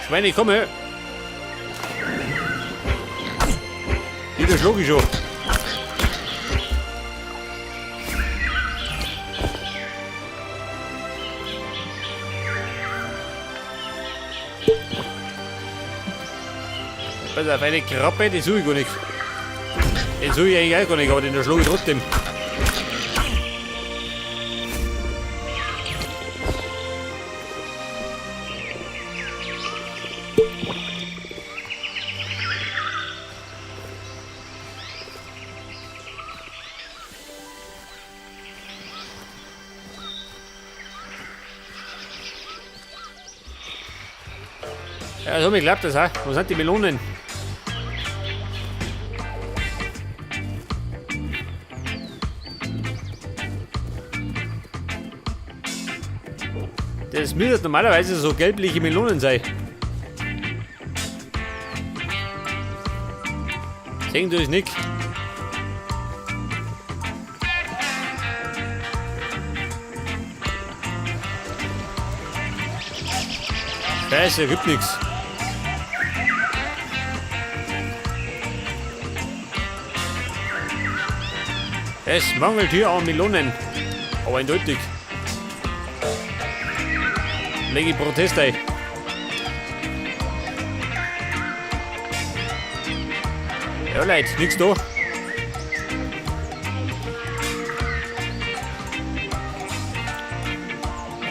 Schweine, komm her! Die, das schlug ich schon. Pass auf, eine Krabbe, die suche ich gar nicht. Den suche ich eigentlich auch gar nicht, aber den erschlage ich trotzdem. Ja, so mir klappt das auch. Wo sind die Melonen? Das müsste normalerweise so gelbliche Melonen sein. Sehen du es nicht? Scheiße, gibt nichts. Es mangelt hier an Melonen. Aber eindeutig. Lege ich Protest ein. Ja, Leute, nix da.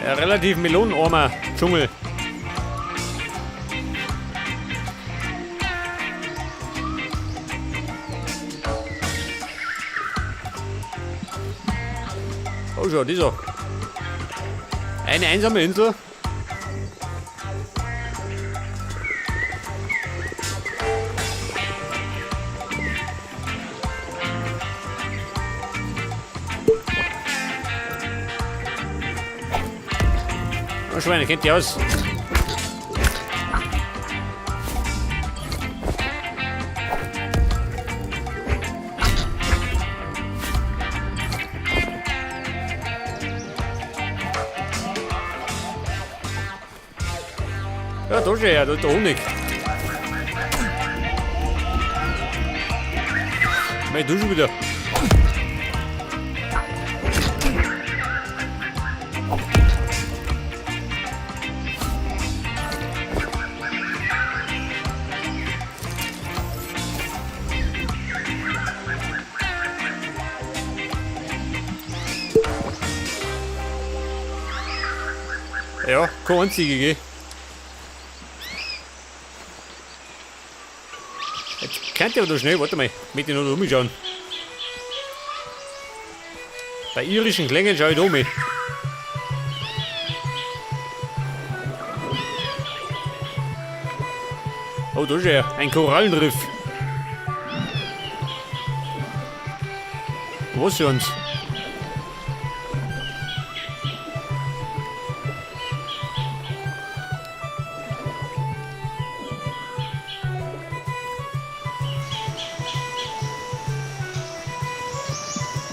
Ja, relativ melonenarmer Dschungel. Oh, schau, dieser. Eine einsame Insel. Oh, Schweine, kennt ihr aus? Ja, da schon her, da ist der Honig. Mei, du schon wieder. Ja, keine einzige, gell? Jetzt könnt ihr aber da schnell, warte mal, mit ich noch umschauen. Bei irischen Klängen schaue ich da um. Oh, da ist er, ein Korallenriff. Was für uns?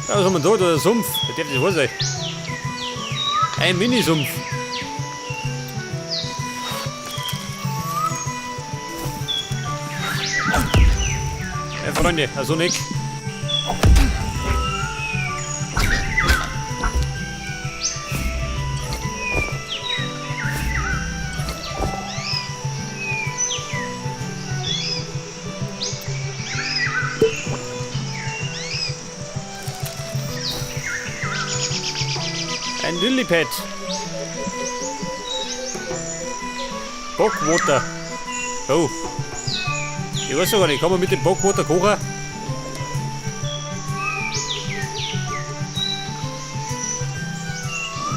Ja, was haben wir da? Da der Sumpf. Da darf das wahr sein. Ein Minisumpf. Ja, Freunde, also nicht. Ein Lilypad. Bockwater. Oh. Ich weiß gar nicht, kann man mit dem Bockwater kochen?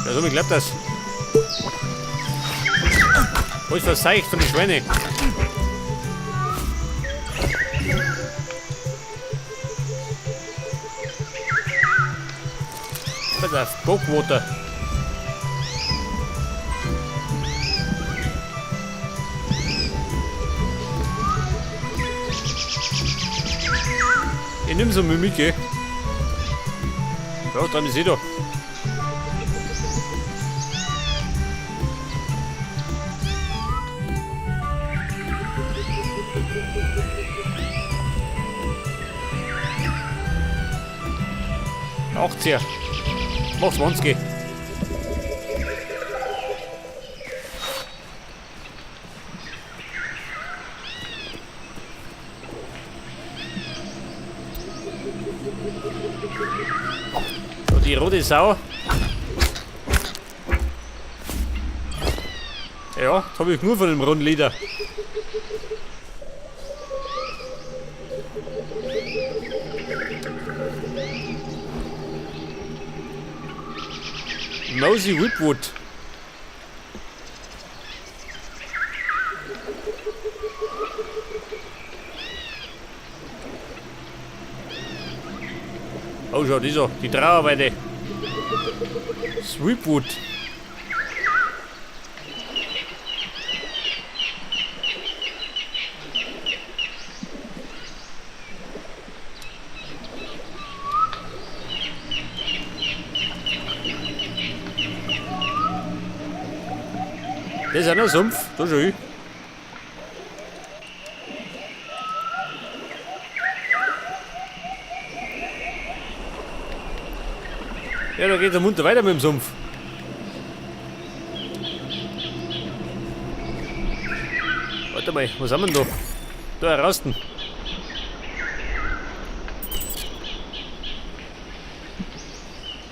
Ja, so, wie klappt das? Alles verseucht von den Schweinen. Pass auf, Bockwater. Ich nimm so mit, gell? Ja, da ist eh da. 80er. Mach 20. So, die rote Sau. Ja, das habe ich nur von dem roten Leder. Mosey Whipwood. Oh, schau, die so, die Trauerweide. Sweetwood. Das ist auch noch Sumpf, da schau ich. Ja, da geht's munter weiter mit dem Sumpf. Warte mal, was haben wir denn da? Da, Rasten.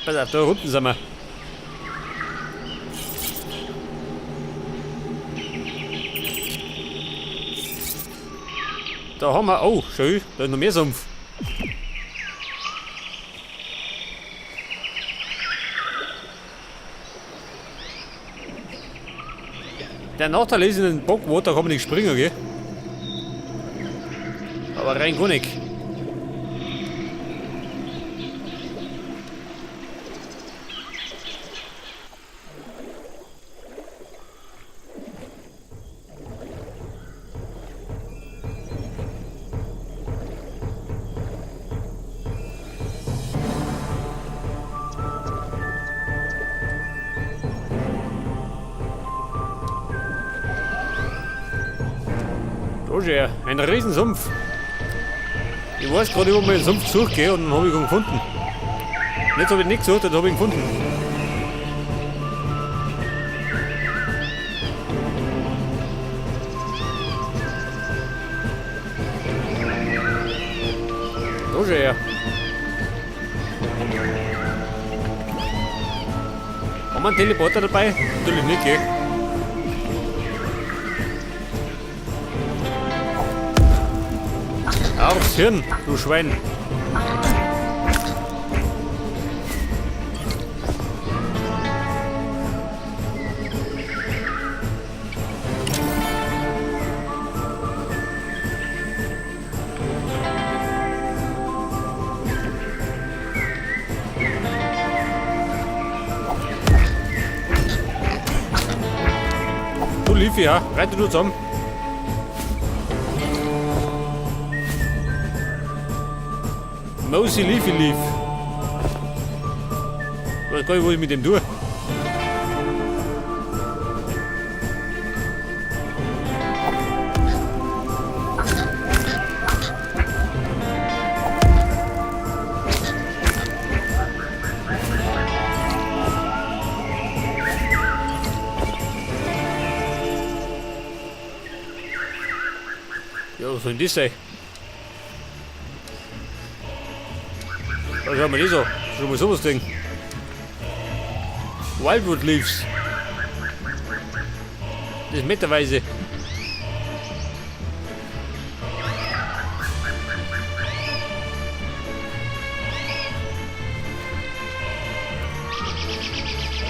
Pass auf, da unten sind wir. Da haben wir, oh, schön, da ist noch mehr Sumpf. Der Nachteil ist, in den Bockwater kann man nicht springen, gell? Aber rein gar nicht. Da ein Riesensumpf. Ich weiß gerade, wo ich den Sumpf gesucht gehe und dann habe ich ihn gefunden. Jetzt habe ich nicht gesucht, jetzt habe ich ihn gefunden. Da schau her. Haben wir einen Teleporter dabei? Natürlich nicht, gell? Aufs Hirn, du Schwein. Du Liefy, ja, reite du zusammen. Mosey Leafy Leaf. Ich weiß gar nicht, was ich mit dem tue. Ja, was soll denn das sein? Da schauen wir das an. Schon mal sowas Ding. Wildwood Leaves. Das ist meterweise.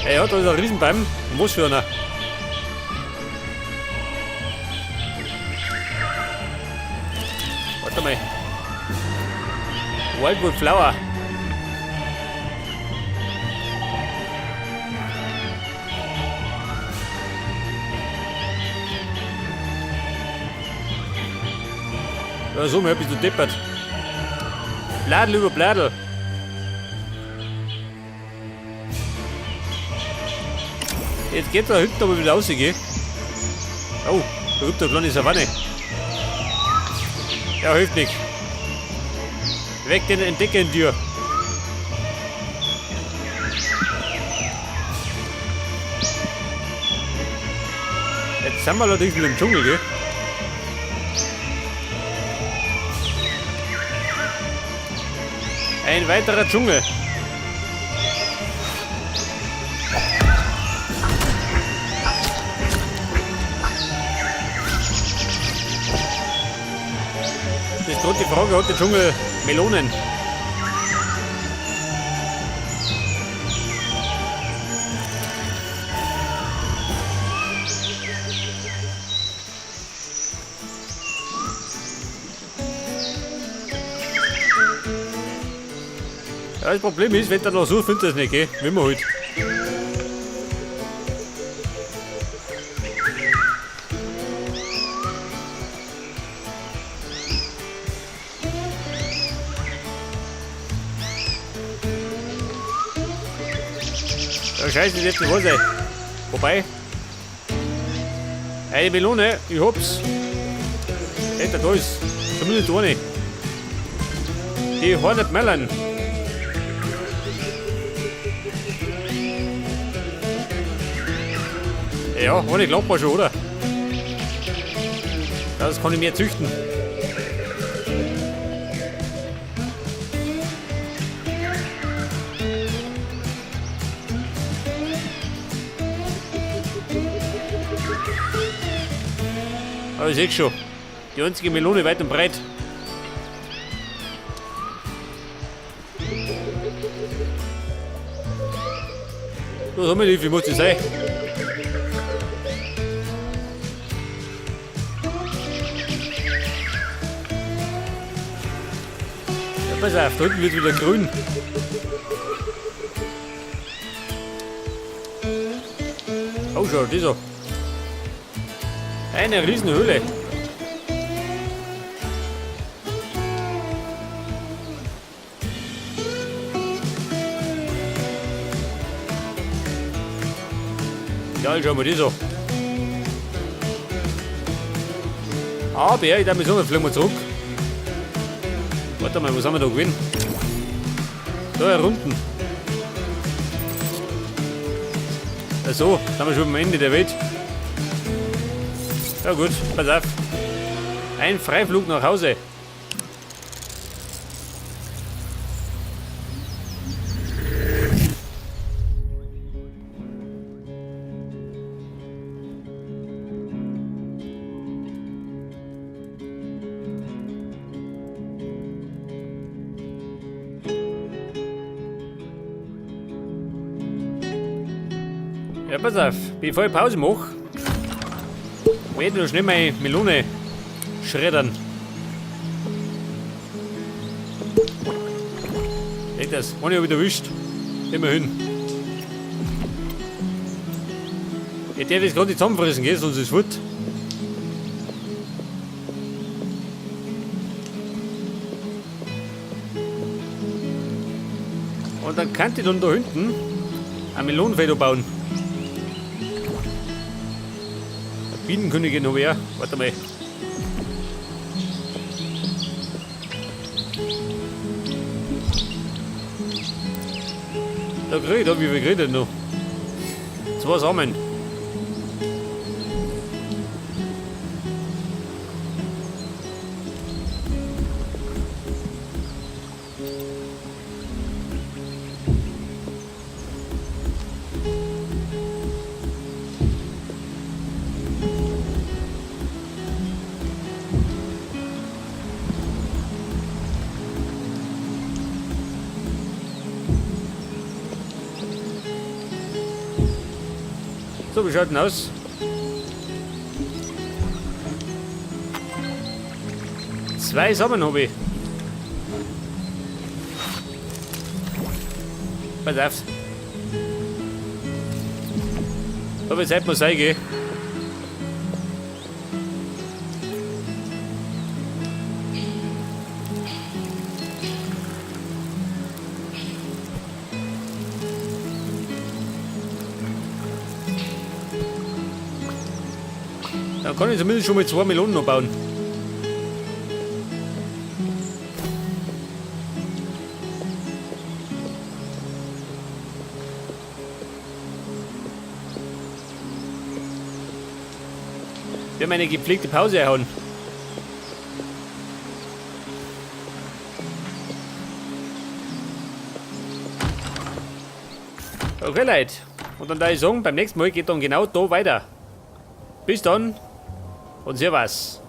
Ey, ja, da ist ein Riesenbaum. Was für einer. Warte mal. Wildwood Flower. Ja, so mal bist du deppert. Bladel über Bladel. Jetzt geht's da hinten aber wieder raus, gell? Oh, da gibt eine kleine Savanne. Ja, hilft nicht. Weg den Entdecker in dir. Jetzt sind wir allerdings wieder im Dschungel, gell? Ein weiterer Dschungel. Das ist gerade die Frage, hat der Dschungel Melonen? Ja, das Problem ist, wenn du noch suchst, findest du es nicht, gell? Wie man halt. Ja, scheiße, das wird nicht wahr sein. Wobei, eine Melone, ich hab's. Alter, da ist zumindest eine. Die Hornet Melon. Ja, eine glaubt man schon, oder? Das kann ich mehr züchten. Aber ich seh schon, die einzige Melone weit und breit. Was haben wir denn? Wie muss das sein? Ja, pass auf, da hinten wird wieder grün. Oh, schau, das so. Eine Riesenhöhle. Ja, schau mal das an. Aber ich darf mich so, fliegen wir zurück. Warte mal, was haben wir da gewesen? Da herunten. Ach so, sind wir schon am Ende der Welt. Ja gut, pass auf. Ein Freiflug nach Hause. Ja, pass auf, bevor ich Pause mache, werde ich noch schnell meine Melone schreddern. Seht das, eine habe ich erwischt. Immerhin. Ich darf das gerade nicht zusammenfressen, gell, sonst ist es fort. Und dann kann ich dann da hinten ein Melonenfeld bauen. Bienenkönigin habe ich auch. Warte mal. Da krieg ich da, wie viel krieg ich denn noch? 2 Samen. So, wie schaut denn aus? 2 Samen hab ich. Pass auf. Aber Zeit muss sein, gell? Dann kann ich zumindest schon mal 2 Melonen noch bauen. Wir haben eine gepflegte Pause erhauen. Okay, Leute. Und dann da ich sagen, beim nächsten Mal geht dann genau da weiter. Bis dann und servus.